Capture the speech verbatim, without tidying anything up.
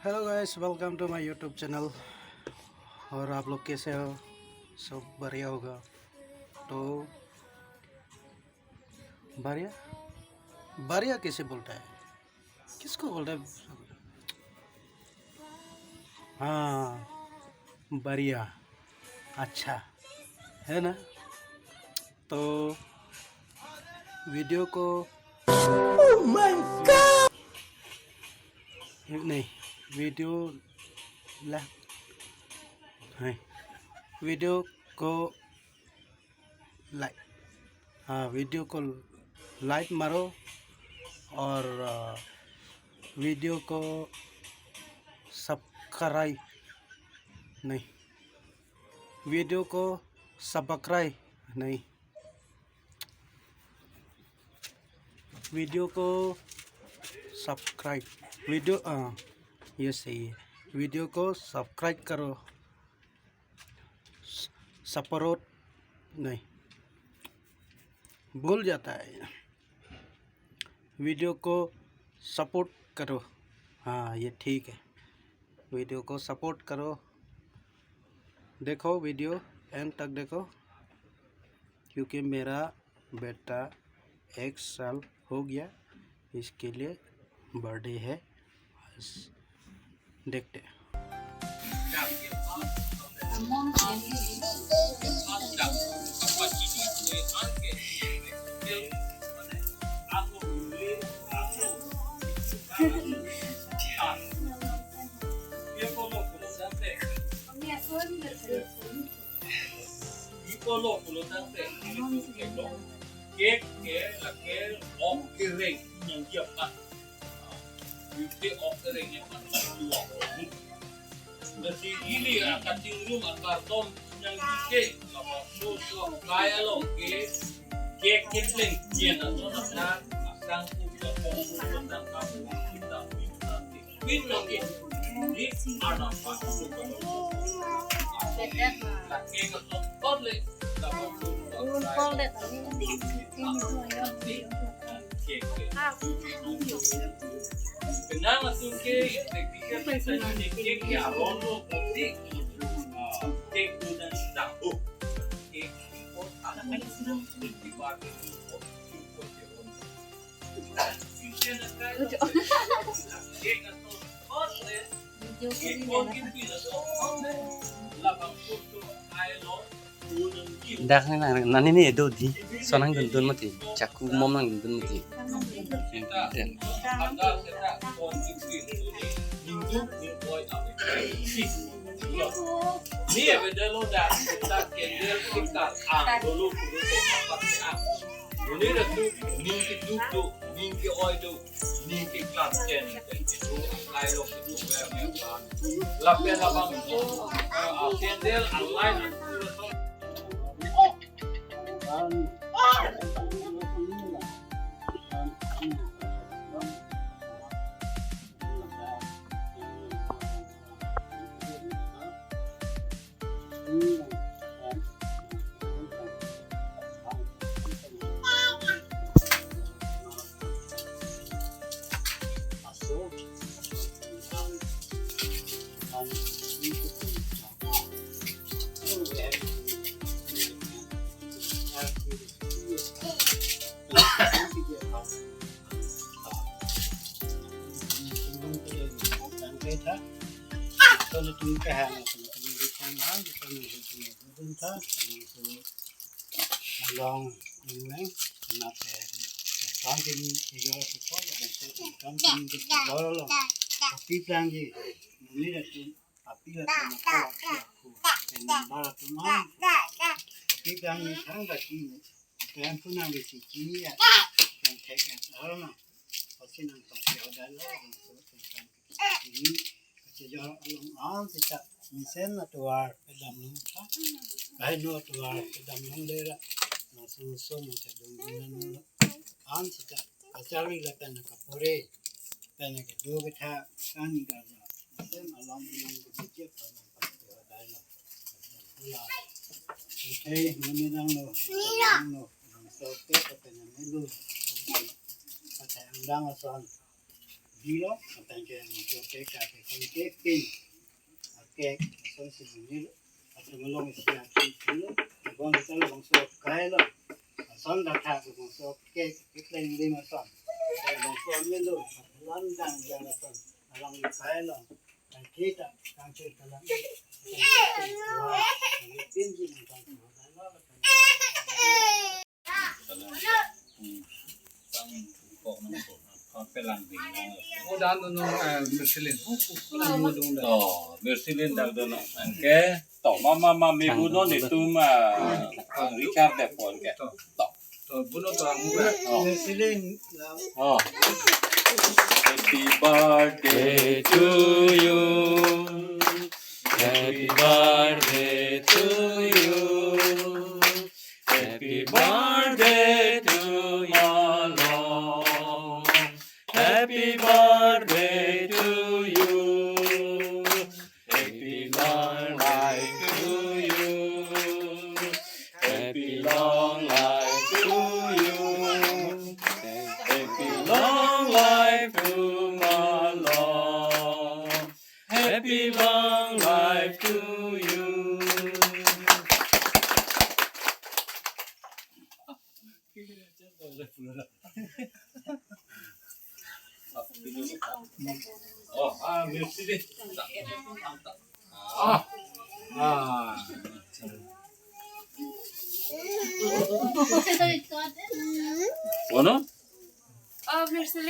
Hello guys, welcome to my YouTube channel। और आप लोग कैसे हो? सब बढ़िया होगा। तो बढ़िया, बढ़िया कैसे बोलता है? किसको बोलता है? हाँ, बढ़िया, अच्छा, है ना? तो वीडियो को, नहीं, वीडियो ला, नहीं, वीडियो को लाइक, हाँ, वीडियो को लाइक मारो और, अ, वीडियो को सब्सक्राइब, नहीं, वीडियो को सब्सक्राइब, नहीं, वीडियो को सब्सक्राइब, वीडियो, अ, ये सही है, वीडियो को सब्सक्राइब करो, सपोर्ट, नहीं, भूल जाता है, वीडियो को सपोर्ट करो। हाँ, ये ठीक है, वीडियो को सपोर्ट करो। देखो, वीडियो एंड तक देखो, क्योंकि मेरा बेटा एक साल हो गया, इसके लिए बर्थडे है। बस, देखते हैं। Iko lo pulo tangte, iko lo. Cake ke lake ok kereng yang dia pat. Ute ok kereng yang pat dua. Nasi ili akating room akartom yang dike, lama so so kaya lo ke, cake ke pleng yang atau nasa asang ku, asang ku, asang ku, asang ku. Kenang asung ke, ke, ke, arono, ke, ke, ke, Dak ni nang, nani ni edo di, so nangdundun mati, chaku mom nangdundun mati. Enten. Ni ave delo da, ta kendel kita ang dolo kudu te kapat te ang. Doni da tu ning ke duk do, ning ke oi do, ning ke klas ten ke tu, ai lo ke tu wer wer pa. Lapen labang tu, eh, kendel alai na tu. Along ini, mate, tangkin ijo si ko, tangkin ijo lo. Tapi tangki, ini dah tu, tapi dah tu nak ko, aku, dan barat tu mah. Tapi tangki, tang dah kini, dan pun nang di sini ya, dan tek ya, tahu mah. Pasti nang tak ada lah, dan tu, dan ini, kejor along an sita mesen atovar kedam nung tha. Kaheno atovar kedam nung dera. Langsung so mate dong dong an sita. Kachari lapen kapore. Pen kedo ketha kan gaja. Mesen along along kedo pen dai la. Oke, ngunidang lo. Ngunidang lo. Langsung ke pen melu. Pakai andang ason. Dilo, atangke bangso cake, cake, cake, cake, cake, ason si dilo, atang along isi ati dilo, bang kita lo bangso kai lo, ason datha bangso cake, cake lain lima son, bangso melo, landang jala son, alang kai lo, kai kita, kangchir kalang, pinji nang kangchir kalang. Oh, dan no, eh, Michelin. Oh, oh, oh, oh, oh. Oh, Michelin dan no. Anke, to, mama, mami, bu no, nitum, ah, Richard de pon ke. To. To, bu no to, ang, oh. Michelin. Oh. Happy birthday to you. Happy birthday to you. Happy birthday to you, long. Happy birthday to you. Happy long life to you. Happy long life to you. Happy long life to you, long. Happy long life to you. Oh, ah, music deh. Ah, ah. Bono? Oh, music.